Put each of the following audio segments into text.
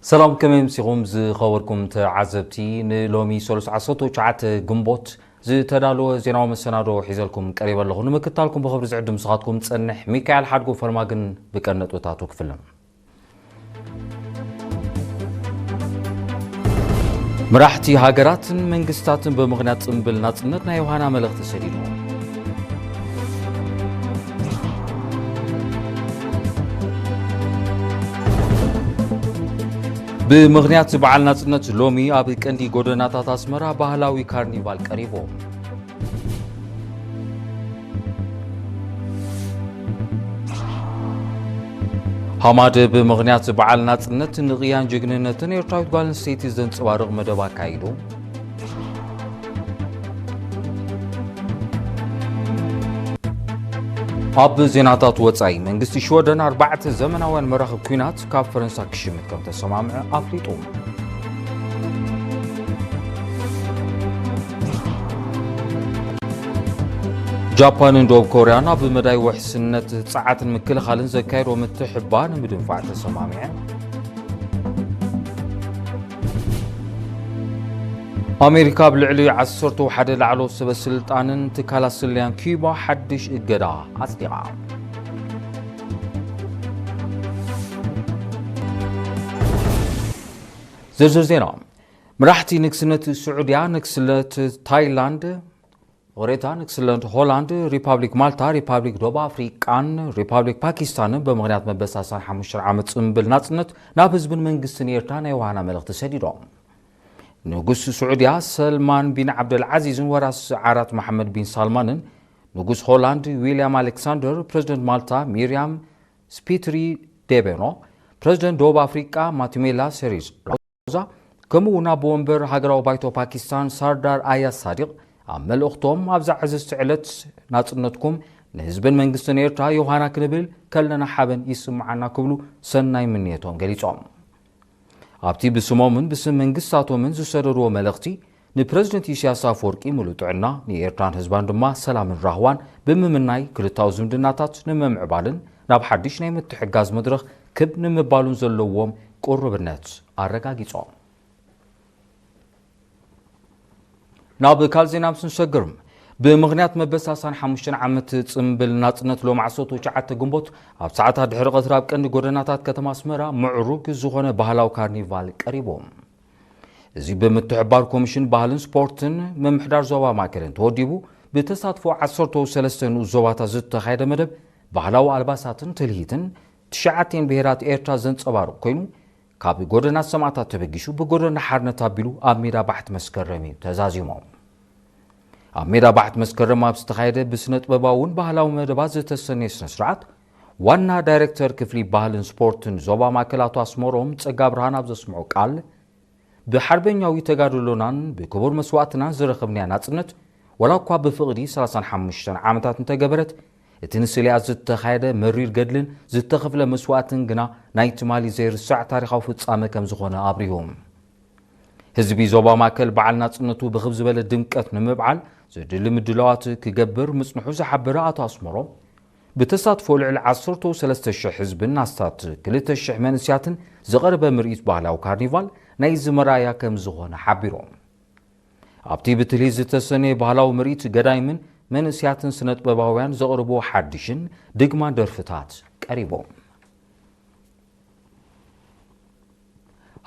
ሰላም፣ ከመይ ኣምሲኹም ዝኸበርኩም ተዓዘብቲ? ንሎሚ ሰሉስ ዓሰርተ ትሽዓተ ግንቦት ዝተዳለወ ዜናዊ መሰናዶ ሒዘልኩም ቀሪበ ኣለኹ። ንምክትታልኩም ብኽብሪ ዝዕድም ንስኻትኩም ጸንሕ ሚካኤል ሓድጉ ፈርማግን ብቀንዲ ነጥብታቱ ክፍልን። መራሕቲ ሃገራትን መንግስታትን ብምኽንያት ጽምብል ናጽነት ናይ ዮሃና መልእኽቲ ሰዲዶም። ብምኽንያት በዓል ናጽነት ሎሚ ኣብ ቀንዲ ጎደናታት ኣስመራ ባህላዊ ካርኒቫል ቀሪቦም። ሃማደ ብምኽንያት በዓል ናጽነት ንቕያን ጅግንነትን ኤርትራዊት ጓል ኣንስተይቲ ዘንጸባርቕ መደብ ኣካይዱ። ኣብ ዜናታት ወጻኢ፣ መንግስቲ ሽወደን ኣርባዕተ ዘመናውያን መራኽብ ኲናት ካብ ፈረንሳ ክሽምት ከም ተሰማምዐ ኣፍሊጡ። ጃፓንን ደቡብ ኮርያን ኣብ መዳይ ውሕስነት ጸዓትን ምክልኻልን ዘካየድዎ ምትሕብባር ንምድንፋዕ ተሰማሚዐን። ኣሜሪካ ኣብ ልዕሊ ዓሰርተ ሓደ ላዕለዎት ሰበ ስልጣንን ትካላት ስለያን ኪዩባ ሓድሽ እገዳ ኣጽዲቓ። ዝርዝር ዜና። መራሕቲ ንግስነት ስዑድያ፣ ንግስነት ታይላንድ፣ ይቕሬታ፣ ንግስነት ሆላንድ፣ ሪፓብሊክ ማልታ፣ ሪፓብሊክ ደቡብ ኣፍሪቃን ሪፓብሊክ ፓኪስታንን ብምኽንያት መበል ሰላሳን ሓሙሽተን ዓመት ጽምብል ናጽነት ናብ ህዝብን መንግስትን ኤርትራ ናይ ዮሃና መልእኽቲ ሰዲዶም። ንጉስ ስዑድያ ሰልማን ቢን ዓብደል ዓዚዝን ወራስ ዓራት መሓመድ ቢን ሳልማንን፣ ንጉስ ሆላንድ ዊልያም ኣሌክሳንደር፣ ፕረዚደንት ማልታ ሚርያም ስፒትሪ ዴቤኖ፣ ፕረዚደንት ደቡብ ኣፍሪቃ ማቲሜላ ሴሪዝ ራማፎዛ፣ ከምኡ እውን ኣቦ ወንበር ሃገራዊ ባይቶ ፓኪስታን ሳርዳር ኣያዝ ሳዲቕ ኣብ መልእኽቶም፣ ኣብዛ ዕዝዝቲ ዕለት ናጽነትኩም ንህዝብን መንግስትን ኤርትራ ዮሃና ክንብል ከለና ሓበን ይስምዓና ክብሉ ሰናይ ምንየቶም ገሊጾም። ኣብቲ ብስሞምን ብስም መንግስታቶምን ዝሰደድዎ መልእኽቲ፣ ንፕረዚደንት ኢሳያስ ኣፈወርቂ ምሉእ ጥዕና፣ ንኤርትራን ህዝባን ድማ ሰላምን ራህዋን ብምምናይ፣ ክልታዊ ዝምድናታት ንምምዕባልን ናብ ሓድሽ ናይ ምትሕግጋዝ መድረኽ ክብ ንምባሉን ዘለዎም ቅሩብነት ኣረጋጊጾም። ናብ ካልእ ዜና ምስ ንሰግር፣ ብምኽንያት መበል ሰላሳን ሓሙሽተን ዓመት ጽምብል ናጽነት ሎም ዓሰርተ ትሽዓተ ግንቦት ኣብ ሰዓታት ድሕሪ ቀትሪ ኣብ ቀንዲ ጎደናታት ከተማ ኣስመራ ምዕሩግ ዝኾነ ባህላዊ ካርኒቫል ቀሪቡ። እዚ ብምትሕብባር ኮሚሽን ባህልን ስፖርትን ምምሕዳር ዞባ ማእከልን ተወዲቡ፣ ብተሳትፎ ዓሰርተ ሰለስተ ንኡስ ዞባታት ዝተኻየደ መደብ ባህላዊ ኣልባሳትን ትልሂትን ትሽዓቲኤን ብሄራት ኤርትራ ዘንጸባርቕ ኮይኑ፣ ካብ ጎደና ሰማእታት ተበጊሱ ብጎደና ሓርነት ኣቢሉ ኣብ ሜዳ ባሕቲ መስከረም እዩ ተዛዚሙ። ኣብ ሜዳ ባሕቲ መስከረም ኣብ ዝተኻየደ ብስነ ጥበባውን ባህላዊ መደባት ዝተሰነየ ስነ ስርዓት፣ ዋና ዳይሬክተር ክፍሊ ባህልን ስፖርትን ዞባ ማእከል ኣቶ ኣስመሮም ጸጋብርሃን ኣብ ዘስምዖ ቃል፣ ብሓርበኛዊ ተጋድሎናን ብክቡር መስዋእትናን ዝረኸብናያ ናጽነት፣ ዋላ እኳ ብፍቕዲ ሰላሳን ሓሙሽተን ዓመታት እንተገበረት፣ እቲ ንስለያ ዝተኻየደ መሪር ገድልን ዝተኸፍለ መስዋእትን ግና ናይ ትማሊ ዘይርሳዕ ታሪኻዊ ፍጻመ ከም ዝኾነ ኣብሪሁ። ህዝቢ ዞባ ማእከል በዓል ናጽነቱ ብኽብ ዝበለ ድምቀት ንምብዓል ዘድሊ ምድላዋት ክገብር ምጽንሑ ዝሓበረ ኣቶ ኣስመሮም፣ ብተሳትፎ ልዕሊ ዓሰርተ ሰለስተ ሽሕ ህዝብን ኣስታት ክልተ ሽሕ መንእስያትን ዝቐረበ ምርኢት ባህላዊ ካርኒቫል ናይዚ መርኣያ ከም ዝኾነ ሓቢሩ። ኣብቲ ብትልሂት ዝተሰነየ ባህላዊ ምርኢት፣ ገዳይምን መንእስያትን ስነ ጥበባውያን ዘቕርብዎ ሓድሽን ድግማን ደርፍታት ቀሪቡ።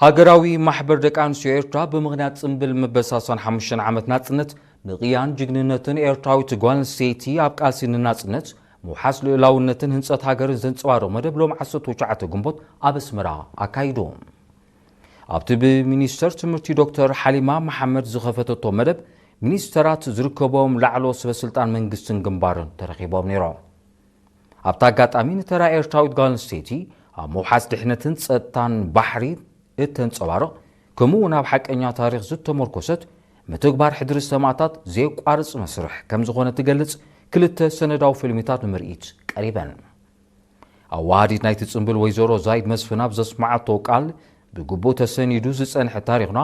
ሃገራዊ ማሕበር ደቂ ኣንስትዮ ኤርትራ ብምኽንያት ጽምብል መበል ሰላሳን ሓሙሽተን ዓመት ናጽነት፣ ንቕያን ጅግንነትን ኤርትራዊት ጓል ኣንስተይቲ ኣብ ቃልሲ ንናጽነት፣ ምውሓስ ልኡላውነትን ህንጸት ሃገርን ዘንጸባርቕ መደብ ሎም ዓሰርተ ትሽዓተ ግንቦት ኣብ ኣስመራ ኣካይዱ። ኣብቲ ብሚኒስተር ትምህርቲ ዶክተር ሓሊማ መሓመድ ዝኸፈተቶ መደብ፣ ሚኒስተራት ዝርከቦም ላዕለዎት ሰበ ስልጣን መንግስትን ግንባርን ተረኺቦም ነይሮም። ኣብቲ ኣጋጣሚ፣ ንተራ ኤርትራዊት ጓል ኣንስተይቲ ኣብ ምውሓስ ድሕነትን ጸጥታን ባሕሪ እተንጸባርቕ፣ ከምኡ እውን ኣብ ሓቀኛ ታሪኽ ዝተመርኮሰት፣ ምትግባር ሕድሪ ሰማእታት ዘየቋርጽ መስርሕ ከም ዝኾነ ትገልጽ ክልተ ሰነዳዊ ፊልሚታት ንምርኢት ቀሪበን። ኣዋሃዲት ናይቲ ጽምብል ወይዘሮ ዛይድ መስፍን ኣብ ዘስመዓቶ ቃል፣ ብግቡእ ተሰኒዱ ዝጸንሐ ታሪኽና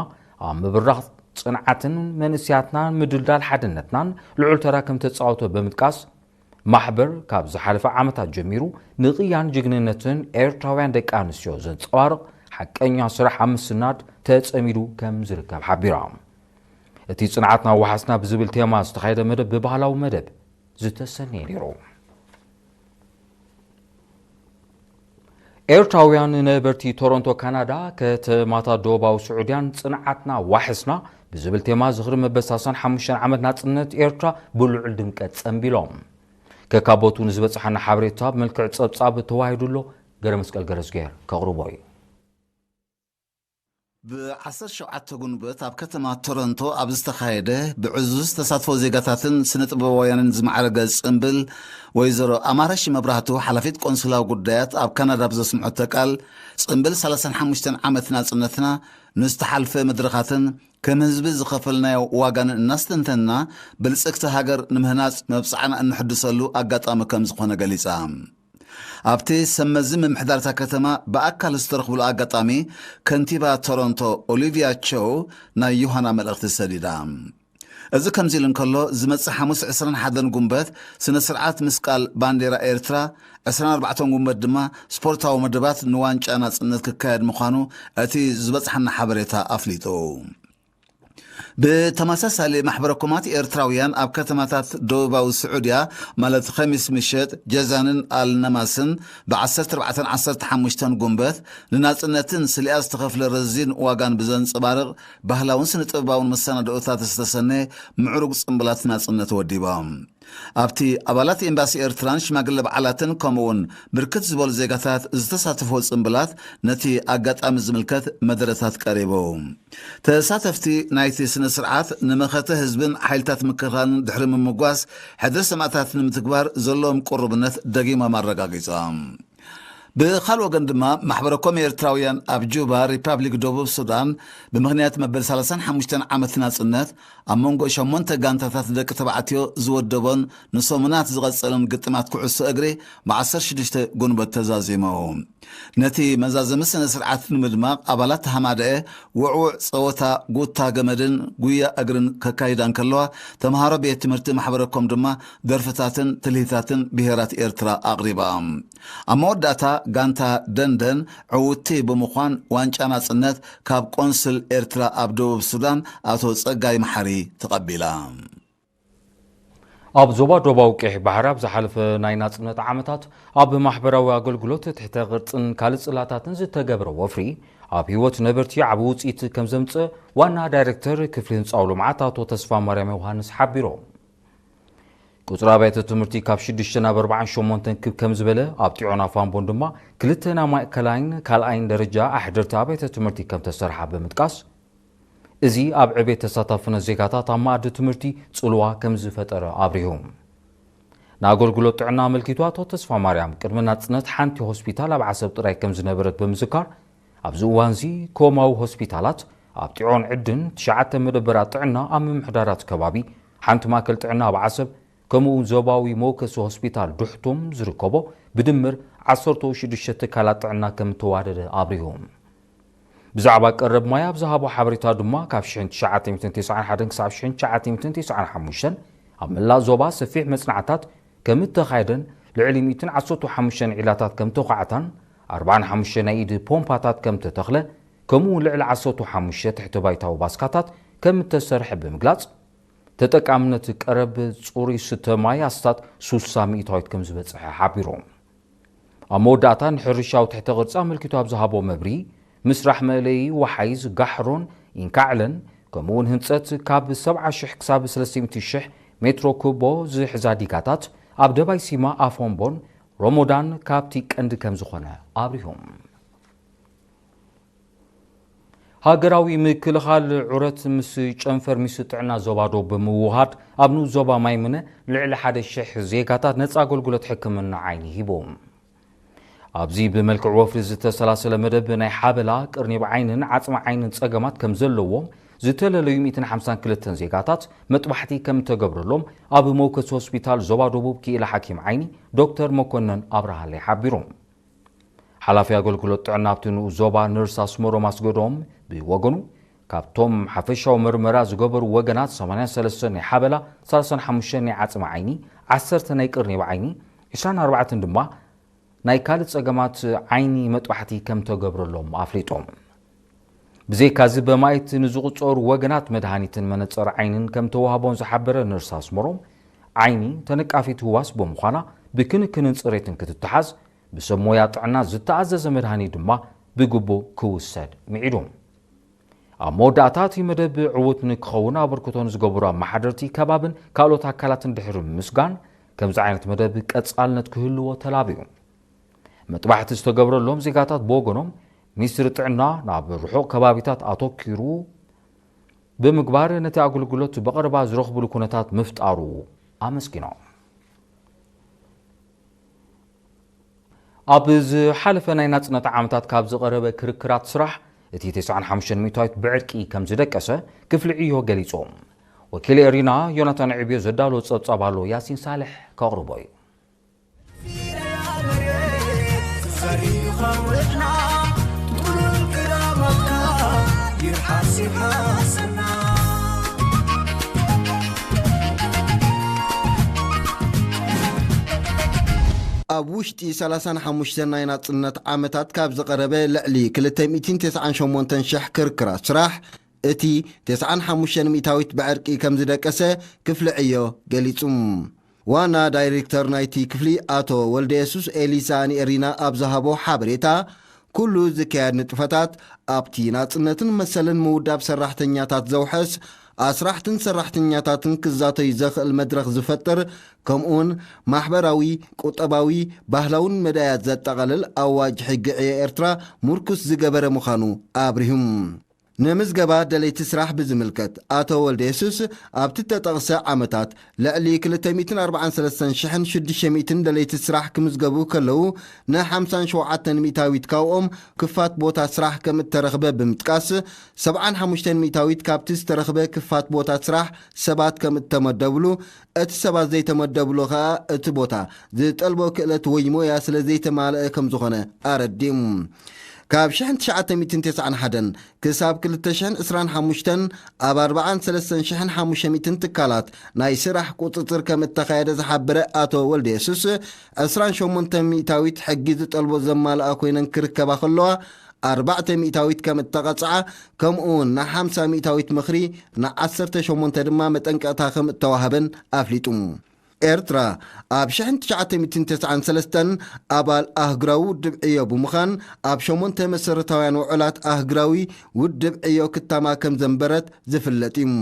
ኣብ ምብራኽ ጽንዓትን መንእስያትናን ምድልዳል ሓድነትናን ልዑል ተራ ከም ተጻወተ ብምጥቃስ፣ ማሕበር ካብ ዝሓለፈ ዓመታት ጀሚሩ ንቕያን ጅግንነትን ኤርትራውያን ደቂ ኣንስትዮ ዘንጸባርቕ ሓቀኛ ስራሕ ኣብ ምስናድ ተጸሚዱ ከም ዝርከብ ሓቢራ። እቲ ጽንዓትና ዋሕስና ብዝብል ቴማ ዝተኻየደ መደብ ብባህላዊ መደብ ዝተሰነየ ነይሩ። ኤርትራውያን ነበርቲ ቶሮንቶ ካናዳ፣ ከተማታት ደቡባዊ ስዑድያን ጽንዓትና ዋሕስና ብዝብል ቴማ ዝኽሪ መበል ሰላሳን ሓሙሽተን ዓመት ናጽነት ኤርትራ ብልዑል ድምቀት ጸንቢሎም። ከካቦቱ ንዝበጽሓና ሓበሬታ ብመልክዕ ጸብጻብ ተዋሂዱ ኣሎ። ገረ መስቀል ገረዝጌር ከቕርቦ እዩ። ብ ዓሰርተ ሸውዓተ ጉንበት ኣብ ከተማ ቶሮንቶ ኣብ ዝተኻየደ ብዕዙዝ ተሳትፎ ዜጋታትን ስነ ጥበባውያንን ዝማዕረገ ጽምብል፣ ወይዘሮ ኣማረሽ መብራህቱ፣ ሓላፊት ቆንስላዊ ጉዳያት ኣብ ካናዳ፣ ብዘስምዖቶ ቃል፣ ጽምብል ሰላሳን ሓሙሽተን ዓመት ናጽነትና ንዝተሓልፈ መድረኻትን ከም ህዝቢ ዝኸፈልናዮ ዋጋን እናስተንተንና፣ ብልጽግቲ ሃገር ንምህናጽ መብጽዓና እንሕድሰሉ ኣጋጣሚ ከም ዝኾነ ገሊጻ። ኣብቲ ሰብ መዚ ምምሕዳር እታ ከተማ ብኣካል ዝተረኽብሉ ኣጋጣሚ፣ ከንቲባ ቶሮንቶ ኦሊቪያ ቸው ናይ ዮሃና መልእኽቲ ሰዲዳ። እዚ ከምዚ ኢሉ እንከሎ፣ ዝመጽእ ሓሙስ ዕስራን ሓደን ጉንበት ስነ ስርዓት ምስቃል ባንዴራ ኤርትራ፣ ዕስራን ኣርባዕተን ጉንበት ድማ ስፖርታዊ መደባት ንዋንጫ ናጽነት ክካየድ ምዃኑ እቲ ዝበጽሓና ሓበሬታ ኣፍሊጡ። ብተመሳሳሊ፣ ማሕበረ ኮማት ኤርትራውያን ኣብ ከተማታት ደቡባዊ ስዑድያ፣ ማለት ኸሚስ ምሸት ጀዛንን ኣልነማስን፣ ብ ዓሰርተ ኣርባዕተን ዓሰርተ ሓሙሽተን ጉንበት ንናጽነትን ስሊኣ ዝተኸፍለ ረዚን ዋጋን ብዘንጸባርቕ ባህላውን ስነ ጥበባውን መሰናድኦታት ዝተሰነየ ምዕሩግ ጽምብላት ናጽነት ወዲቦም። ኣብቲ ኣባላት ኤምባሲ ኤርትራን ሽማግለ በዓላትን ከምኡውን ብርክት ዝበሉ ዜጋታት ዝተሳተፍዎ ጽምብላት ነቲ ኣጋጣሚ ዝምልከት መደረታት ቀሪቡ። ተሳተፍቲ ናይቲ ስነ ስርዓት ንመኸተ ህዝብን ሓይልታት ምክልኻልን ድሕሪ ምምጓስ ሕድሪ ሰማእታት ንምትግባር ዘለዎም ቅሩብነት ደጊሞም ኣረጋጊጾም። ብኻልእ ወገን ድማ ማሕበረ ኮም ኤርትራውያን ኣብ ጁባ ሪፓብሊክ ደቡብ ሱዳን ብምኽንያት መበል ሰላሳን ሓሙሽተን ዓመት ናጽነት ኣብ መንጎ ሸሞንተ ጋንታታት ደቂ ተባዕትዮ ዝወደቦን ንሰሙናት ዝቐጸለን ግጥማት ኩዕሶ እግሪ ብ ዓሰርተ ሽዱሽተ ጉንበት ተዛዚሙ። ነቲ መዛዘሚ ስነ ስርዓት ንምድማቕ ኣባላት ሃማደኤ ውዕውዕ ጸወታ ጉታ ገመድን ጉያ እግርን ከካይዳ እንከለዋ፣ ተምሃሮ ቤት ትምህርቲ ማሕበረ ኮም ድማ ደርፍታትን ትልሂታትን ብሄራት ኤርትራ ኣቕሪባ። ኣብ መወዳእታ ጋንታ ደንደን ዕውቲ ብምዃን ዋንጫ ናጽነት ካብ ቆንስል ኤርትራ ኣብ ደቡብ ሱዳን ኣቶ ጸጋይ መሓሪ ተቐቢላ። ኣብ ዞባ ደቡባዊ ቀይሕ ባሕሪ ኣብ ዝሓለፈ ናይ ናጽነት ዓመታት ኣብ ማሕበራዊ ኣገልግሎት፣ ትሕተ ቅርጽን ካልእ ጽላታትን ዝተገብረ ወፍሪ ኣብ ህይወት ነበርቲ ዓቢ ውጽኢት ከም ዘምጽእ ዋና ዳይሬክተር ክፍሊ ህንጻዊ ልምዓት ኣቶ ተስፋ ማርያም ዮሃንስ ሓቢሮም። ቁጽሪ ኣብያተ ትምህርቲ ካብ ሽዱሽተ ናብ ኣርባዓን ሸሞንተን ክብ ከም ዝበለ፣ ኣብ ጢዖን ኣፋምቦን ድማ ክልተ ናይ ማእከላይን ካልኣይን ደረጃ ኣሕደርቲ ኣብያተ ትምህርቲ ከም ተሰርሓ ብምጥቃስ፣ እዚ ኣብ ዕቤት ተሳታፍነት ዜጋታት ኣብ መኣዲ ትምህርቲ ጽልዋ ከም ዝፈጠረ ኣብሪሁ። ንኣገልግሎት ጥዕና ኣመልኪቱ ኣቶ ተስፋ ማርያም፣ ቅድሚ ናጽነት ሓንቲ ሆስፒታል ኣብ ዓሰብ ጥራይ ከም ዝነበረት ብምዝካር፣ ኣብዚ እዋንዚ ኮማዊ ሆስፒታላት ኣብ ጢዖን ዕድን ትሽዓተ መደበራት ጥዕና ኣብ ምምሕዳራት ከባቢ፣ ሓንቲ ማእከል ጥዕና ኣብ ዓሰብ፣ ከምኡ እውን ዞባዊ መወከሲ ሆስፒታል ዱሕቱም ዝርከቦ ብድምር ዓሰርተ ሽዱሽተ ትካላት ጥዕና ከም እተዋደደ ኣብሪሁ። ብዛዕባ ቀረብ ማይ ኣብ ዝሃቦ ሓበሬታ ድማ፣ ካብ ሽሕን ትሽዓተ ሚእትን ተስዓን ሓደን ክሳብ ሽሕን ትሽዓተ ሚእትን ተስዓን ሓሙሽተን ኣብ መላእ ዞባ ሰፊሕ መጽናዕታት ከም እተኻየደን፣ ልዕሊ ሚእትን ዓሰርተ ሓሙሽተን ዒላታት ከም ተዃዕታን፣ ኣርባዓን ሓሙሽተን ናይ ኢድ ፖምፓታት ከም ተተኽለ፣ ከምኡ እውን ልዕሊ ዓሰርተ ሓሙሽተ ትሕተ ባይታዊ ባስካታት ከም እተሰርሐ ብምግላጽ፣ ተጠቃምነት ቀረብ ጽሩይ ስተ ማይ ኣስታት ስሳ ሚእታዊት ከም ዝበጽሐ ሓቢሮም። ኣብ መወዳእታ፣ ንሕርሻዊ ትሕተ ቅርጺ ኣመልኪቱ ኣብ ዝሃቦ መብርሂ፣ ምስራሕ መእለዪ ወሓይዝ ጋሕሮን ኢንካዕለን፣ ከምኡ እውን ህንጸት ካብ ሰብዓ ሽሕ ክሳብ ሰለስተ ሚእቲ ሽሕ ሜትሮ ኩቦ ዝሕዛ ዲጋታት ኣብ ደባይ ሲማ፣ ኣፎምቦን ሮሞዳን ካብቲ ቀንዲ ከም ዝኾነ ኣብሪሆም። ሃገራዊ ምክልኻል ዑረት ምስ ጨንፈር ሚኒስትሪ ጥዕና ዞባ ዶብ ብምውሃድ፣ ኣብ ንኡስ ዞባ ማይምነ ልዕሊ ሓደ ሽሕ ዜጋታት ነጻ ኣገልግሎት ሕክምና ዓይኒ ሂቡ። ኣብዚ ብመልክዕ ወፍሪ ዝተሰላሰለ መደብ፣ ናይ ሓበላ፣ ቅርኒብ ዓይንን ዓጽሚ ዓይንን ጸገማት ከም ዘለዎም ዝተለለዩ ሚእትን ሓምሳን ክልተን ዜጋታት መጥባሕቲ ከም እተገብረሎም ኣብ መወከሲ ሆስፒታል ዞባ ደቡብ ክኢላ ሓኪም ዓይኒ ዶክተር መኮነን ኣብርሃለይ ሓቢሮም። ሓላፊ ኣገልግሎት ጥዕና ኣብቲ ንኡስ ዞባ ነርስ ኣስመሮም ኣስገዶም ብወገኑ፣ ካብቶም ሓፈሻዊ መርመራ ዝገበሩ ወገናት ሰማንያን ሰለስተን ናይ ሓበላ፣ ሰላሳን ሓሙሽተን ናይ ዓጽሚ ዓይኒ፣ ዓሰርተ ናይ ቅርኒብ ዓይኒ፣ ዕስራን ኣርባዕተን ድማ ናይ ካልእ ጸገማት ዓይኒ መጥባሕቲ ከም ተገብረሎም ኣፍሊጦም። ብዘይካዚ በማይት ንዝቑጸሩ ወገናት መድሃኒትን መነጸር ዓይንን ከም ተዋህቦን ዝሓበረ ነርስ ኣስመሮም፣ ዓይኒ ተነቃፊት ህዋስ ብምዃና ብክንክንን ጽሬትን ክትተሓዝ፣ ብሰብ ሞያ ጥዕና ዝተኣዘዘ መድሃኒት ድማ ብግቡእ ክውሰድ ምዒዱ። ኣብ መወዳእታ እቲ መደብ ዕዉት ንክኸውን ኣበርክቶ ንዝገበሩ ኣመሓደርቲ ከባብን ካልኦት ኣካላትን ድሕሪ ምስጋን፣ ከምዚ ዓይነት መደብ ቀጻልነት ክህልዎ ተላብዩ። መጥባሕቲ ዝተገብረሎም ዜጋታት ብወገኖም፣ ሚኒስትሪ ጥዕና ናብ ርሑቕ ከባቢታት ኣተኪሩ ብምግባር ነቲ ኣገልግሎት ብቐረባ ዝረኽብሉ ኩነታት ምፍጣሩ ኣመስጊኖም። ኣብ ዝሓለፈ ናይ ናጽነት ዓመታት ካብ ዝቐረበ ክርክራት ስራሕ፣ እቲ ተስዓን ሓሙሽተን ሚእታዊት ብዕርቂ ከም ዝደቀሰ ክፍሊ ዕዮ ገሊጹ። ወኪል ኤሪና ዮናታን ዕብዮ ዘዳሎ ጸብጻብ ኣሎ፣ ያሲን ሳልሕ ከቕርቦ እዩ። ኣብ ውሽጢ ሰላሳን ሓሙሽተን ናይ ናጽነት ዓመታት ካብ ዝቐረበ ልዕሊ ክልተ ሚእትን ተስዓን ሸሞንተን ሽሕ ክርክራት ስራሕ፣ እቲ ተስዓን ሓሙሽተን ሚእታዊት ብዕርቂ ከም ዝደቀሰ ክፍሊ ዕዮ ገሊጹ። ዋና ዳይሬክተር ናይቲ ክፍሊ ኣቶ ወልደየሱስ ኤሊሳ ንኤሪና ኣብ ዝሃቦ ሓበሬታ፣ ኩሉ ዝካየድ ንጥፈታት ኣብቲ ናጽነትን መሰልን ምውዳብ ሰራሕተኛታት ዘውሕስ፣ ኣስራሕትን ሰራሕተኛታትን ክዛተዩ ዘኽእል መድረኽ ዝፈጥር፣ ከምኡውን ማሕበራዊ፣ ቁጠባዊ፣ ባህላውን መዳያት ዘጠቓልል ኣዋጅ ሕጊ ዕዮ ኤርትራ ምርኩስ ዝገበረ ምዃኑ ኣብሪሁ። ንምዝገባ ደለይቲ ስራሕ ብዝምልከት፣ ኣቶ ወልደ የሱስ ኣብቲ ተጠቕሰ ዓመታት ልዕሊ ክልተ ሚእትን ኣርባዓን ሰለስተን ሽሕን ሽዱሽተ ሚእትን ደለይቲ ስራሕ ክምዝገቡ ከለዉ፣ ንሓምሳን ሸውዓተን ሚእታዊት ካብኦም ክፋት ቦታ ስራሕ ከም እተረኽበ ብምጥቃስ፣ ሰብዓን ሓሙሽተን ሚእታዊት ካብቲ ዝተረኽበ ክፋት ቦታ ስራሕ ሰባት ከም እተመደብሉ፣ እቲ ሰባት ዘይተመደብሉ ከኣ እቲ ቦታ ዝጠልቦ ክእለት ወይ ሞያ ስለ ዘይተማልአ ከም ዝኾነ ኣረዲኡ። ካብ ሽሕን ትሽዓተ ሚእትን ተስዓን ሓደን ክሳብ ክልተ ሽሕን ዕስራን ሓሙሽተን ኣብ ኣርባዓን ሰለስተን ሽሕን ሓሙሽተ ሚእትን ትካላት ናይ ስራሕ ቁጽጽር ከም እተኻየደ ዝሓበረ ኣቶ ወልደየሱስ፣ ዕስራን ሸሞንተ ሚእታዊት ሕጊ ዝጠልቦ ዘማልኣ ኮይነን ክርከባ ከለዋ፣ ኣርባዕተ ሚእታዊት ከም እተቐጽዓ፣ ከምኡ እውን ንሓምሳ ሚእታዊት ምኽሪ፣ ንዓሰርተ ሸሞንተ ድማ መጠንቀቕታ ከም እተዋህበን ኣፍሊጡ። ኤርትራ ኣብ ሽሕን ትሽዓተ ሚእትን ተስዓን ሰለስተን ኣባል ኣህጉራዊ ውድብ ዕዮ ብምዃን፣ ኣብ ሸሞንተ መሰረታውያን ውዕላት ኣህጉራዊ ውድብ ዕዮ ክታማ ከም ዘንበረት ዝፍለጥ እዩ።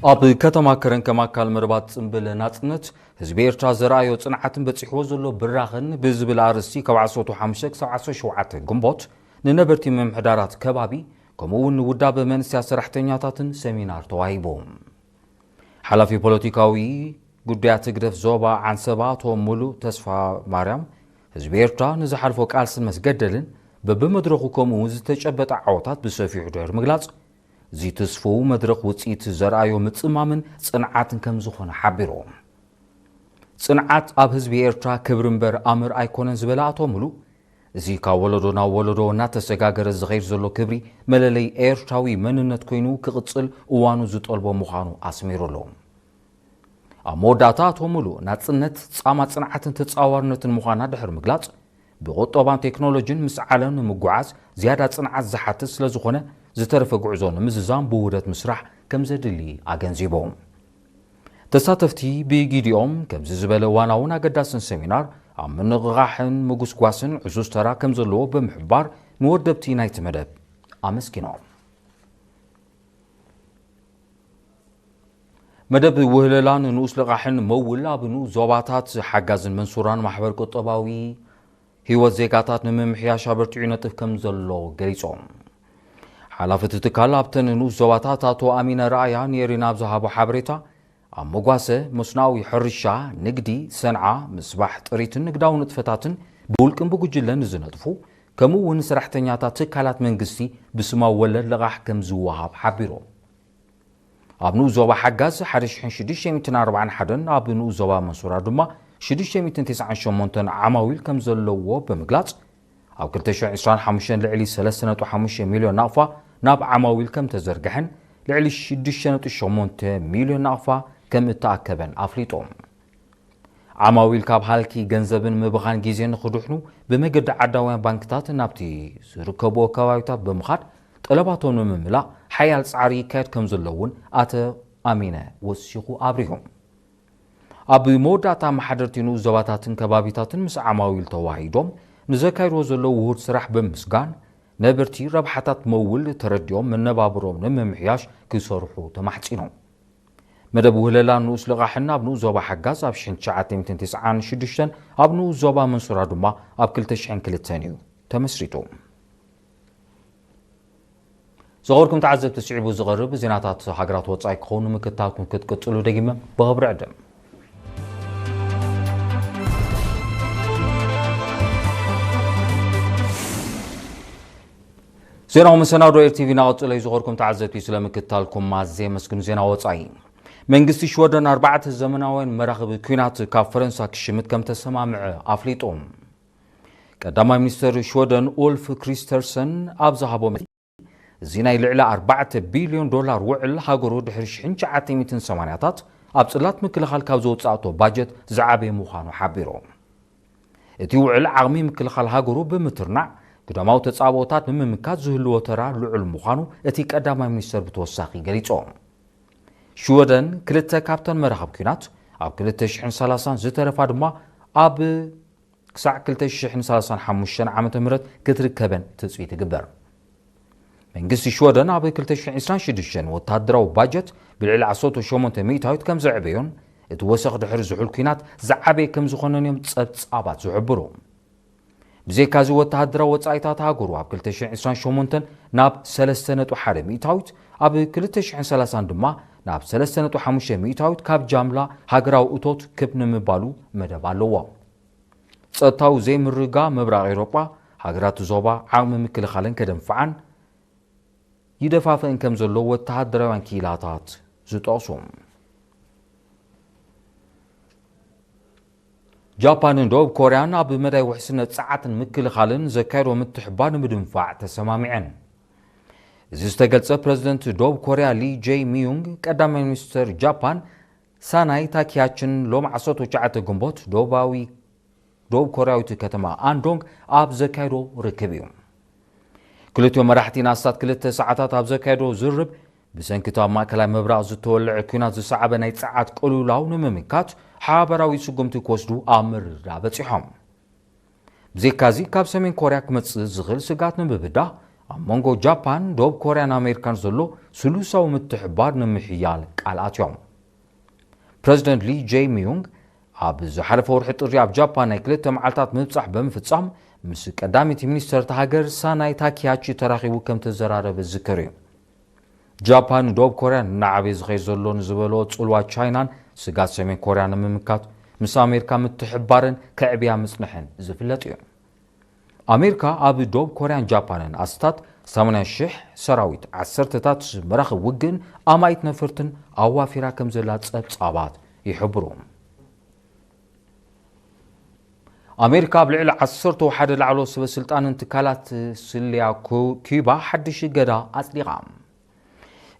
ኣብ ከተማ ከረን ከም ኣካል መደባት ጽምብል ናጽነት፣ ህዝቢ ኤርትራ ዘርኣዮ ጽንዓትን በጺሕዎ ዘሎ ብራኸን ብዝብል ኣርእስቲ፣ ካብ ዓሰርተ ሓሙሽተ ክሳብ ዓሰርተ ሸውዓተ ግንቦት ንነበርቲ ምምሕዳራት ከባቢ፣ ከምኡ እውን ንውዳበ መንእሰያት ሰራሕተኛታትን ሰሚናር ተዋሂቡ። ሓላፊ ፖለቲካዊ ጉዳያት ህግደፍ ዞባ ዓንሰባ ኣቶ ሙሉ ተስፋ ማርያም፣ ህዝቢ ኤርትራ ንዝሓልፎ ቃልስን መስገደልን በብመድረኹ ከምኡ እውን ዝተጨበጠ ዓወታት ብሰፊሑ ድሕሪ ምግላጽ፣ እዚ ትስፉው መድረኽ ውጽኢት ዘርኣዮ ምጽማምን ጽንዓትን ከም ዝኾነ ሓቢሩ። ጽንዓት ኣብ ህዝቢ ኤርትራ ክብሪ እምበር ኣምር ኣይኮነን ዝበለ ኣቶ ሙሉ፣ እዚ ካብ ወለዶ ናብ ወለዶ እናተሰጋገረ ዝኸይድ ዘሎ ክብሪ መለለይ ኤርትራዊ መንነት ኮይኑ ክቕጽል እዋኑ ዝጠልቦ ምዃኑ ኣስሚሩሉ። ኣብ መወዳእታ ኣቶ ሙሉ፣ ናጽነት ጻማ ጽንዓትን ተጻዋርነትን ምዃና ድሕሪ ምግላጽ፣ ብቁጠባን ቴክኖሎጂን ምስ ዓለም ንምጉዓዝ ዝያዳ ጽንዓት ዝሓትት ስለ ዝኾነ፣ ዝተረፈ ጉዕዞ ንምዝዛም ብውህደት ምስራሕ ከም ዘድሊ ኣገንዚቡ። ተሳተፍቲ ብጊዲኦም ከምዚ ዝበለ ዋናውን ኣገዳስን ሰሚናር ኣብ ምንቕቓሕን ምጉስጓስን ዕዙዝ ተራ ከም ዘለዎ ብምሕባር፣ ንወደብቲ ናይቲ መደብ ኣመስጊኖም። መደብ ውህለላን ንኡስ ልቓሕን መውል ኣብ ንኡስ ዞባታት ሓጋዝን መንሱራን ማሕበር ቁጠባዊ ህይወት ዜጋታት ንምምሕያሽ ኣበርቲዑ ይነጥፍ ከም ዘሎ ገሊጾም። ሓላፊ እቲ ትካል ኣብተን ንኡስ ዞባታት ኣቶ ኣሚነ ረኣያ ንኤሪና ኣብ ዝሃቦ ሓበሬታ፣ ኣብ መጓሰ፣ መስኖኣዊ ሕርሻ፣ ንግዲ፣ ሰንዓ፣ ምስባሕ ጥሪትን ንግዳዊ ንጥፈታትን ብውልቅን ብጉጅለን ዝነጥፉ፣ ከምኡ እውን ሰራሕተኛታት ትካላት መንግስቲ ብስማዊ ወለድ ልቓሕ ከም ዝወሃብ ሓቢሮም። ኣብ ንኡስ ዞባ ሓጋዝ ሓደ ሽሕን ሽዱሽተ ሚእትን ኣርባዓን ሓደን፣ ኣብ ንኡስ ዞባ መንሱራ ድማ ሽዱሽተ ሚእትን ተስዓን ሸሞንተን ዓማዊል ከም ዘለዎ ብምግላጽ፣ ኣብ ክልተ ሽሕን ዕስራን ሓሙሽተን ልዕሊ ሰለስተ ነጥቢ ሓሙሽተ ሚልዮን ናቕፋ ናብ ዓማዊል ከም ተዘርግሐን ልዕሊ ሽዱሽተ ነጥቢ ሸሞንተ ሚልዮን ናቕፋ ከም እተኣከበን ኣፍሊጡ። ዓማዊል ካብ ሃልኪ ገንዘብን ምብኻን ግዜን ንኽድሕኑ ብመገዲ ዓዳውያን ባንክታት ናብቲ ዝርከብዎ ከባቢታት ብምኻድ ጠለባቶም ንምምላእ ሓያል ጻዕሪ ይካየድ ከም ዘሎ እውን ኣቶ ኣሚነ ወሲኹ ኣብሪሁ። ኣብ መወዳእታ ኣመሓደርቲ ንኡስ ዞባታትን ከባቢታትን ምስ ዓማዊል ተዋሂዶም ንዘካይድዎ ዘለዉ ውሁድ ስራሕ ብምስጋን ነበርቲ ረብሓታት መውል ተረዲኦም መነባብሮም ንምምሕያሽ ክሰርሑ ተማሕጺኖም። መደብ ውህለላን ንኡስ ልቓሕን ኣብ ንኡስ ዞባ ሓጋዝ ኣብ ሽሕን ትሽዓተ ሚእትን ተስዓን ሽዱሽተን ኣብ ንኡስ ዞባ መንሱራ ድማ ኣብ ክልተ ሽሕን ክልተን እዩ ተመስሪቱ። ዝኸበርኩም ተዓዘብቲ ስዒቡ ዝቐርብ ዜናታት ሃገራት ወጻኢ ክኸውን ምክታልኩም ክትቅጽሉ ደጊመ ብኽብሪ ዕድም። ዜናዊ መሰናዶ ኤርቲቪ እናቐጽሎ እዩ። ዝኸበርኩም ተዓዘብቲ ስለ ምክታልኩም ኣዝየ የመስግን። ዜና ወጻኢ። መንግስቲ ሽወደን ኣርባዕተ ዘመናውያን መራኽቢ ኲናት ካብ ፈረንሳ ክሽምት ከም ተሰማምዐ ኣፍሊጡ። ቀዳማይ ሚኒስተር ሽወደን ኡልፍ ክሪስተርሰን ኣብ ዝሃቦ መ-፣ እዚ ናይ ልዕሊ ኣርባዕተ ቢልዮን ዶላር ውዕል ሃገሩ ድሕሪ ሽሕን ትሽዓተ ሚእትን ሰማንያታት ኣብ ጽላት ምክልኻል ካብ ዘውጻእቶ ባጀት ዝዓበየ ምዃኑ ሓቢሩ። እቲ ውዕል ዓቕሚ ምክልኻል ሃገሩ ብምትርናዕ ግዳማዊ ተጻብኦታት ንምምካት ዝህልዎ ተራ ልዑል ምዃኑ እቲ ቀዳማይ ሚኒስተር ብተወሳኺ ገሊጹ። ሽወደን ክልተ ካብተን መራኽብ ኲናት ኣብ ክልተ ሽሕን ሰላሳን ዝተረፋ ድማ ኣብ ክሳዕ ክልተ ሽሕን ሰላሳን ሓሙሽተን ዓመተ ምህረት ክትርከበን ትጽቢት ይግበር። መንግስቲ ሽወደን ኣብ ክልተ ሽሕን ዕስራን ሽዱሽተን ወተሃደራዊ ባጀት ብልዕሊ ዓሰርተ ሸሞንተ ሚእታዊት ከም ዘዕበዮን እቲ ወሰኽ ድሕሪ ዝሑል ኲናት ዝዓበየ ከም ዝኾነን እዮም ጸብጻባት ዝሕብሩ። ብዘይካዚ ወተሃደራዊ ወጻኢታት ሃገሩ ኣብ ክልተ ሽሕን ዕስራን ሸሞንተን ናብ ሰለስተ ነጥቢ ሓደ ሚእታዊት፣ ኣብ ክልተ ሽሕን ሰላሳን ድማ ናብ ሰለስተ ነጥቢ ሓሙሽተ ሚእታዊት ካብ ጃምላ ሃገራዊ እቶት ክብ ንምባሉ መደብ ኣለዎ። ጸጥታዊ ዘይምርግጋእ ምብራቕ ኤውሮጳ፣ ሃገራት ዞባ ዓቕሚ ምክልኻለን ከደንፍዓን ይደፋፍእን ከም ዘሎ ወተሃደራውያን ክኢላታት ዝጠቕሱ። ጃፓንን ደቡብ ኮርያን ኣብ መዳይ ውሕስነት ጸዓትን ምክልኻልን ዘካየዶ ምትሕባር ንምድንፋዕ ተሰማሚዐን። እዚ ዝተገልጸ ፕረዚደንት ደቡብ ኮርያ ሊ ጄይ ሚዩንግ፣ ቀዳማይ ሚኒስተር ጃፓን ሳናይ ታኪያችን ሎም ዓሰርተ ትሽዓተ ግንቦት ደቡባዊ፣ ደቡብ ኮርያዊት ከተማ ኣንዶንግ ኣብ ዘካየዶ ርክብ እዩ። ክልቲኦም መራሕቲ ንኣስታት ክልተ ሰዓታት ኣብ ዘካየዶ ዝርርብ፣ ብሰንኪ እቲ ኣብ ማእከላይ ምብራቕ ዝተወልዐ ኲናት ዝሰዓበ ናይ ጸዓት ቅልውላው ንምምካት ሓበራዊ ስጉምቲ ክወስዱ ኣብ ምርድዳእ በጺሖም። ብዘይካዚ፣ ካብ ሰሜን ኮርያ ክመጽእ ዝኽእል ስግኣት ንምብዳህ፣ ኣብ መንጎ ጃፓን፣ ደቡብ ኮርያን ኣሜሪካን ዘሎ ስሉሳዊ ምትሕብባር ንምሕያል ቃል ኣትዮም። ፕረዚደንት ሊ ጄይ ሚዩንግ ኣብ ዝሓለፈ ወርሒ ጥሪ ኣብ ጃፓን ናይ ክልተ መዓልታት ምብጻሕ ብምፍጻም፣ ምስ ቀዳመይቲ ሚኒስተር እታ ሃገር ሳናይ ታኪያቺ ተራኺቡ ከም ተዘራረበ ዝዝከር እዩ። ጃፓን፣ ደቡብ ኮርያን እናዓበየ ዝኸይድ ዘሎ ንዝበሎ ጽልዋ ቻይናን ስጋት ሰሜን ኮርያን ንምምካት ምስ ኣሜሪካ ምትሕብባረን ከዕብያ ምጽንሐን ዝፍለጥ እዩ። ኣሜሪካ ኣብ ደቡብ ኮርያን ጃፓንን ኣስታት ሰማንያ ሽሕ ሰራዊት፣ ዓሰርተታት መራኽብ ውግእን ኣማኢት ነፈርትን ኣዋፊራ ከም ዘላ ጸብጻባት ይሕብሩ። ኣሜሪካ ኣብ ልዕሊ ዓሰርተ ሓደ ላዕለዎት ሰበ ስልጣንን ትካላት ስልያ ኩ-፣ ኪዩባ ሓድሽ እገዳ ኣጽዲቓ።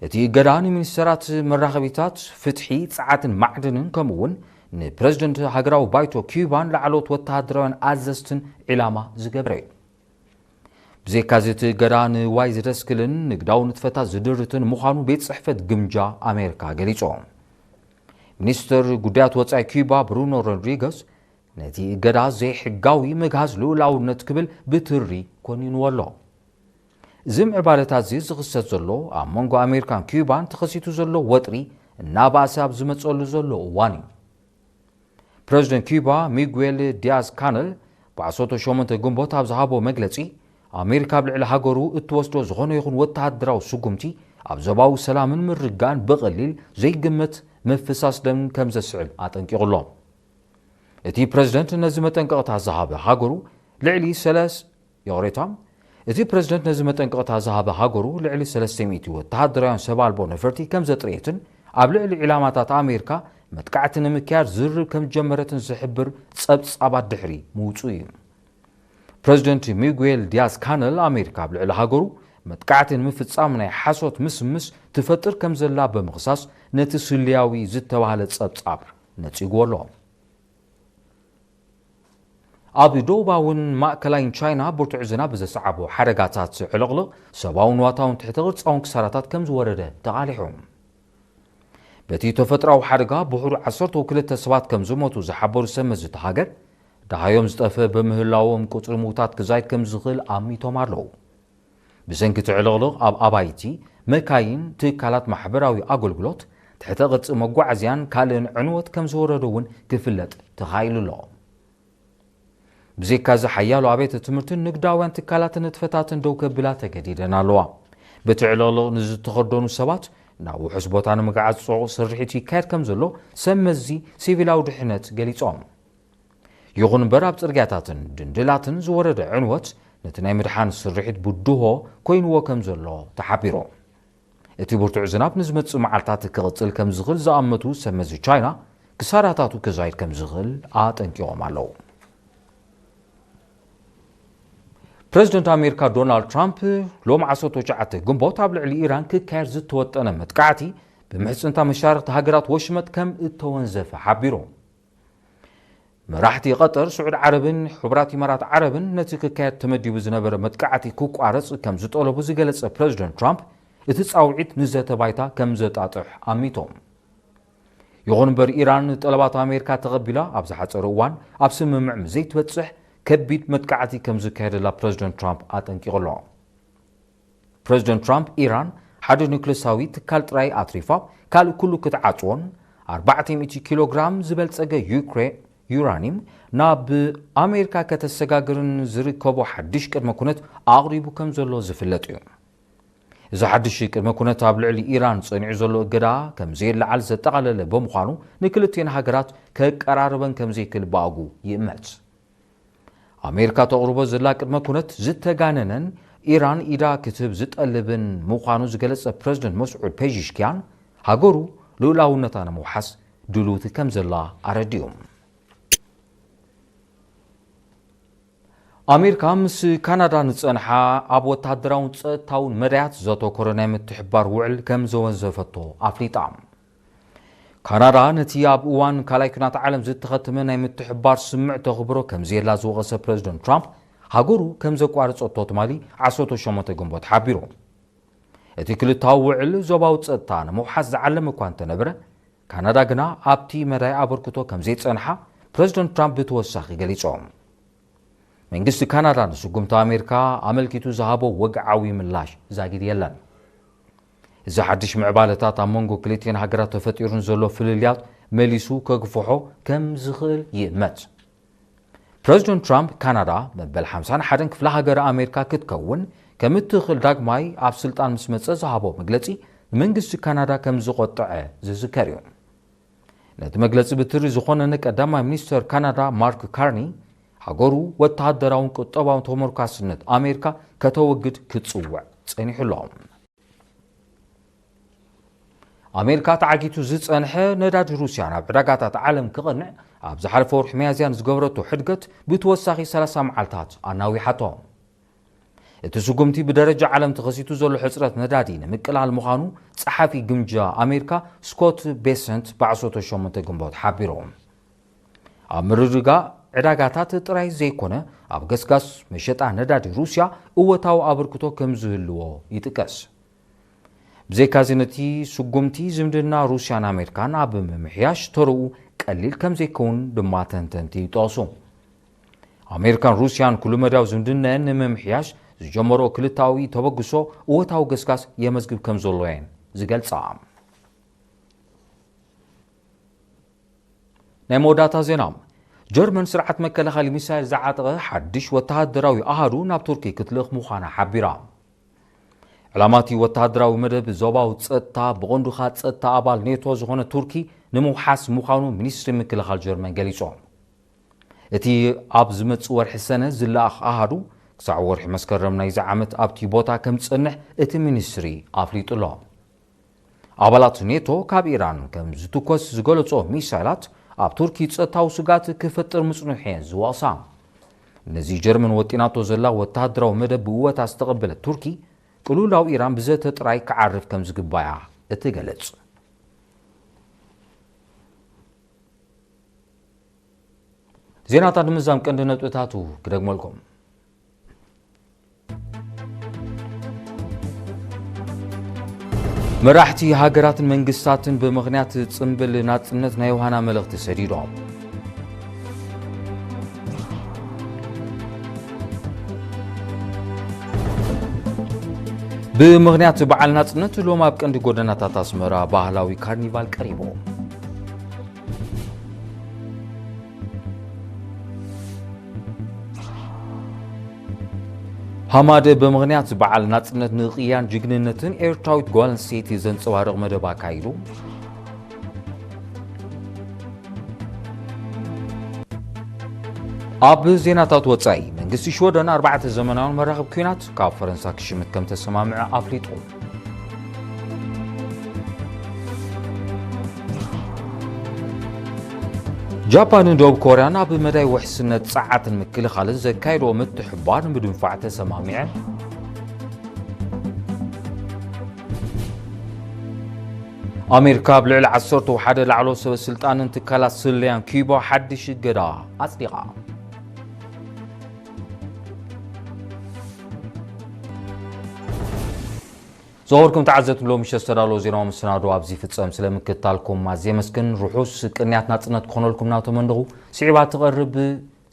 እቲ እገዳ ንሚኒስተራት መራኸቢታት፣ ፍትሒ፣ ጸዓትን ማዕድንን ከምኡ እውን ንፕረዚደንት ሃገራዊ ባይቶ ኪዩባን ላዕለዎት ወተሃደራውያን ኣዘዝትን ዒላማ ዝገበረ እዩ። ብዘይካዚ እቲ እገዳ ንዋይ ዝደስክልን ንግዳዊ ንጥፈታት ዝድርትን ምዃኑ ቤት ጽሕፈት ግምጃ ኣሜሪካ ገሊጹ። ሚኒስትር ጉዳያት ወጻኢ ኪዩባ ብሩኖ ሮድሪገስ ነቲ እገዳ ዘይሕጋዊ ምግሃስ ልኡላውነት ክብል ብትሪ ኮኒንዎ ኣሎ። እዚ ምዕባለታት እዚ ዝኽሰት ዘሎ ኣብ መንጎ ኣሜሪካን ኪዩባን ተኸሲቱ ዘሎ ወጥሪ እናባእሰ ኣብ ዝመጸሉ ዘሎ እዋን እዩ። ፕረዚደንት ኪዩባ ሚጉዌል ዲያዝ ካነል ብዓሰርተ ሸሞንተ ግንቦት ኣብ ዝሃቦ መግለጺ፣ ኣሜሪካ ኣብ ልዕሊ ሃገሩ እትወስዶ ዝኾነ ይኹን ወተሃደራዊ ስጉምቲ ኣብ ዞባዊ ሰላምን ምርግጋእን ብቐሊል ዘይግመት ምፍሳስ ደም ከም ዘስዕብ ኣጠንቂቑ ኣሎ። እቲ ፕረዚደንት ነዚ መጠንቀቕታ ዝሃበ ሃገሩ ልዕሊ ሰለስ-፣ ይቕሬታ፣ እቲ ፕረዚደንት ነዚ መጠንቀቕታ ዝሃበ ሃገሩ ልዕሊ ሰለስተ ሚእቲ ወተሃደራውያን ሰብ ኣልቦ ነፈርቲ ከም ዘጥረየትን ኣብ ልዕሊ ዒላማታት ኣሜሪካ መጥቃዕቲ ንምክያድ ዝርርብ ከም ዝጀመረትን ዝሕብር ጸብጻባት ድሕሪ ምውጽኡ እዩ። ፕረዚደንት ሚጉኤል ዲያዝ ካነል ኣሜሪካ ኣብ ልዕሊ ሃገሩ መጥቃዕቲ ንምፍጻም ናይ ሓሶት ምስምስ ትፈጥር ከም ዘላ ብምኽሳስ ነቲ ስልያዊ ዝተባህለ ጸብጻብ ነጺግዎ ኣሎ። ኣብ ደቡባውን ማእከላይን ቻይና ብርቱዕ ዝናብ ብዘስዓቦ ሓደጋታት ዕልቕልቕ ሰብኣውን ንዋታውን ትሕተ ቅርጻውን ክሳራታት ከም ዝወረደ ተቓሊሑ። በቲ ተፈጥራዊ ሓደጋ ብሕሩ ዓሰርተ ክልተ ሰባት ከም ዝሞቱ ዝሓበሩ ሰብ መዚ እታ ሃገር፣ ደሃዮም ዝጠፍአ ብምህላዎም ቁጽሪ ምዉታት ክዛይድ ከም ዝኽእል ኣሚቶም ኣለዉ። ብሰንኪ እቲ ዕልቕልቕ ኣብ ኣባይቲ፣ መካይን፣ ትካላት ማሕበራዊ ኣገልግሎት፣ ትሕተ ቅርጺ መጓዓዝያን ካልእን ዕንወት ከም ዝወረደ እውን ክፍለጥ ተኻኢሉ ኣሎ። ብዘይካዚ ሓያሎ ኣብያተ ትምህርትን ንግዳውያን ትካላትን ንጥፈታትን ደው ከብላ ተገዲደን ኣለዋ። በቲ ዕልቕልቕ ንዝተኸደኑ ሰባት ናብ ውሑስ ቦታ ንምግዓዝ ጽዑቕ ስርሒት ይካየድ ከም ዘሎ ሰብ መዚ ሲቪላዊ ድሕነት ገሊጾም። ይኹን እምበር ኣብ ጽርግያታትን ድንድላትን ዝወረደ ዕንወት ነቲ ናይ ምድሓን ስርሒት ብድሆ ኮይንዎ ከም ዘሎ ተሓቢሩ። እቲ ብርቱዕ ዝናብ ንዝመጽእ መዓልታት ክቕጽል ከም ዝኽእል ዝኣመቱ ሰብ መዚ ቻይና ክሳራታቱ ክዛይድ ከም ዝኽእል ኣጠንቂቖም ኣለዉ። ፕረዚደንት ኣሜሪካ ዶናልድ ትራምፕ ሎም ዓሰርተ ትሽዓተ ግንቦት ኣብ ልዕሊ ኢራን ክካየድ ዝተወጠነ መጥቃዕቲ ብምሕጽንታ መሻርኽቲ ሃገራት ወሽመጥ ከም እተወንዘፈ ሓቢሩ። መራሕቲ ቀጠር፣ ስዑድ ዓረብን ሕቡራት ኢማራት ዓረብን ነቲ ክካየድ ተመዲቡ ዝነበረ መጥቃዕቲ ክቋረጽ ከም ዝጠለቡ ዝገለጸ ፕረዚደንት ትራምፕ፣ እቲ ጻውዒት ንዘተ ባይታ ከም ዘጣጥሕ ኣሚቶም። ይኹን እምበር ኢራን ጠለባት ኣሜሪካ ተቐቢላ ኣብ ዝሓጸረ እዋን ኣብ ስምምዕ ምስ ዘይትበጽሕ ከቢድ መጥቃዕቲ ከም ዝካየደላ ፕረዚደንት ትራምፕ ኣጠንቂቑ ኣሎ። ፕረዚደንት ትራምፕ ኢራን ሓደ ኒውክለሳዊ ትካል ጥራይ ኣትሪፋ ካልእ ኩሉ ክትዓጽዎን ኣርባዕተ ሚእቲ ኪሎ ግራም ዝበልጸገ ዩክሬን ዩራኒም ናብ ኣሜሪካ ከተሰጋግርን ዝርከቦ ሓድሽ ቅድመ ኩነት ኣቕሪቡ ከም ዘሎ ዝፍለጥ እዩ። እዚ ሓድሽ ቅድመ ኩነት ኣብ ልዕሊ ኢራን ጸኒዑ ዘሎ እገዳ ከም ዘየለዓል ዘጠቓለለ ብምዃኑ ንክልቲኤን ሃገራት ከቀራርበን ከም ዘይክእል ብኣጉ ይእመት። ኣሜሪካ ተቕርቦ ዘላ ቅድመ ኩነት ዝተጋነነን ኢራን ኢዳ ክትህብ ዝጠልብን ምዃኑ ዝገለጸ ፕረዚደንት መስዑድ ፔዚሽኪያን፣ ሃገሩ ልኡላውነታ ንምውሓስ ድልውቲ ከም ዘላ ኣረዲኡ። ኣሜሪካ ምስ ካናዳ ንጸንሓ ኣብ ወተሃደራውን ጸጥታውን መዳያት ዘተኮረ ናይ ምትሕባር ውዕል ከም ዘወንዘፈቶ ኣፍሊጣ። ካናዳ ነቲ ኣብ እዋን ካልኣይ ኩናት ዓለም ዝተኸተመ ናይ ምትሕባር ስምምዕ ተኽብሮ ከም ዘየላ ዝወቐሰ ፕረዚደንት ትራምፕ፣ ሃገሩ ከም ዘቋረጸቶ ትማሊ ዓሰርተ ሸሞንተ ግንቦት ሓቢሩ። እቲ ክልታዊ ውዕል ዞባዊ ጸጥታ ንምውሓስ ዝዓለመ እኳ እንተነበረ፣ ካናዳ ግና ኣብቲ መዳይ ኣበርክቶ ከም ዘይጸንሓ ፕረዚደንት ትራምፕ ብተወሳኺ ገሊጾም። መንግስቲ ካናዳ ንስጉምቲ ኣሜሪካ ኣመልኪቱ ዝሃቦ ወግዓዊ ምላሽ ዛጊድ የለን። እዚ ሓድሽ ምዕባለታት ኣብ መንጎ ክልቲኤን ሃገራት ተፈጢሩ ንዘሎ ፍልልያት መሊሱ ከግፍሖ ከም ዝኽእል ይእመት። ፕረዚደንት ትራምፕ፣ ካናዳ መበል ሓምሳን ሓደን ክፍለ ሃገር ኣሜሪካ ክትከውን ከም እትኽእል ዳግማይ ኣብ ስልጣን ምስ መጸ ዝሃቦ መግለጺ፣ ንመንግስቲ ካናዳ ከም ዝቖጠዐ ዝዝከር እዩ። ነቲ መግለጺ ብትሪ ዝኾነነ ቀዳማይ ሚኒስተር ካናዳ ማርክ ካርኒ፣ ሃገሩ ወተሃደራውን ቁጠባውን ተመርኳስነት ኣሜሪካ ከተወግድ ክጽውዕ ጸኒሑ ኣሎ። ኣሜሪካ ተዓጊቱ ዝጸንሐ ነዳዲ ሩስያ ናብ ዕዳጋታት ዓለም ክቐንዕ ኣብ ዝሓለፈ ወርሒ ሚያዝያ ንዝገበረቶ ሕድገት ብተወሳኺ ሰላሳ መዓልታት ኣናዊሓቶ። እቲ ስጉምቲ ብደረጃ ዓለም ተኸሲቱ ዘሎ ሕጽረት ነዳዲ ንምቅላል ምዃኑ ጸሓፊ ግምጃ ኣሜሪካ ስኮት ቤሰንት ብዓሰርተ ሸሞንተ ግንቦት ሓቢሩ። ኣብ ምርግጋእ ዕዳጋታት ጥራይ ዘይኮነ፣ ኣብ ገስጋስ መሸጣ ነዳዲ ሩስያ እወታዊ ኣበርክቶ ከም ዝህልዎ ይጥቀስ። ብዘይካዚ፣ ነቲ ስጉምቲ ዝምድና ሩስያን ኣሜሪካን ኣብ ምምሕያሽ ተረኡ ቀሊል ከም ዘይከውን ድማ ተንተንቲ ይጠቕሱ። ኣሜሪካን ሩስያን ኩሉ መዳያዊ ዝምድናየን ንምምሕያሽ ዝጀመረኦ ክልታዊ ተበግሶ እወታዊ ገስጋስ የመዝግብ ከም ዘሎ እየን ዝገልጻ። ናይ መወዳእታ ዜና። ጀርመን ስርዓት መከላኸሊ ሚሳይል ዝዓጠቐ ሓድሽ ወተሃደራዊ ኣሃዱ ናብ ቱርኪ ክትልእኽ ምዃና ሓቢራ። ዕላማ እቲ ወተሃደራዊ መደብ ዞባዊ ጸጥታ፣ ብቐንዱ ኸኣ ጸጥታ ኣባል ኔቶ ዝኾነ ቱርኪ ንምውሓስ ምዃኑ ሚኒስትሪ ምክልኻል ጀርመን ገሊጹ። እቲ ኣብ ዝመጽእ ወርሒ ሰነ ዝለኣኽ ኣሃዱ ክሳዕ ወርሒ መስከረም ናይዚ ዓመት ኣብቲ ቦታ ከም ዝጸንሕ እቲ ሚኒስትሪ ኣፍሊጡ ኣሎ። ኣባላት ኔቶ ካብ ኢራን ከም ዝትኮስ ዝገለጾ ሚሳይላት ኣብ ቱርኪ ጸጥታዊ ስጋት ክፈጥር ምጽንሑ እየን ዝወቕሳ። ነዚ ጀርመን ወጢናቶ ዘላ ወተሃደራዊ መደብ ብእወታ ዝተቐበለት ቱርኪ፣ ቅልውላው ኢራን ብዘተ ጥራይ ክዓርፍ ከም ዝግባያ እትገልጽ። ዜናታት ንምዛም ቀንዲ ነጥብታቱ ክደግመልኩም። መራሕቲ ሃገራትን መንግስታትን ብምኽንያት ጽምብል ናጽነት ናይ ዮሃና መልእኽቲ ሰዲዶም። ብምኽንያት በዓል ናጽነት ሎም ኣብ ቀንዲ ጎደናታት ኣስመራ ባህላዊ ካርኒቫል ቀሪቡ። ሃማደ ብምኽንያት በዓል ናጽነት ንቕያን ጅግንነትን ኤርትራዊት ጓል ኣንስተይቲ ዘንጸባርቕ መደብ ኣካይዱ። ኣብ ዜናታት ወጻኢ፣ መንግስቲ ሽወደን ኣርባዕተ ዘመናውን መራኽብ ኲናት ካብ ፈረንሳ ክሽምት ከም ተሰማምዐ ኣፍሊጡ። ጃፓንን ደቡብ ኮርያን ኣብ መዳይ ውሕስነት ጸዓትን ምክልኻልን ዘካየድዎ ምትሕባር ንምድንፋዕ ተሰማሚዐን። ኣሜሪካ ኣብ ልዕሊ ዓሰርተ ሓደ ላዕለዎት ሰበ ስልጣንን ትካላት ስለያን ኪዩባ ሓድሽ እገዳ ኣጽዲቓ። ዝኸበርኩም ተዓዘብቲ፣ ሎሚ ምሸት ዝተዳለወ ዜናዊ መሰናዶ ኣብዚ ይፍጸም። ስለ ምክትታልኩም ኣዝየ የመስግን። ርሑስ ቅንያት ናጽነት ክኾነልኩም እናተመነኹ፣ ስዒባ ትቐርብ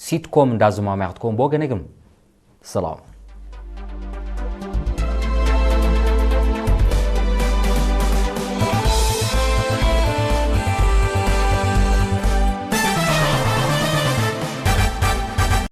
ሲትኮም እንዳዝማምያ ክትከውን ብወገነይ ግን ሰላም።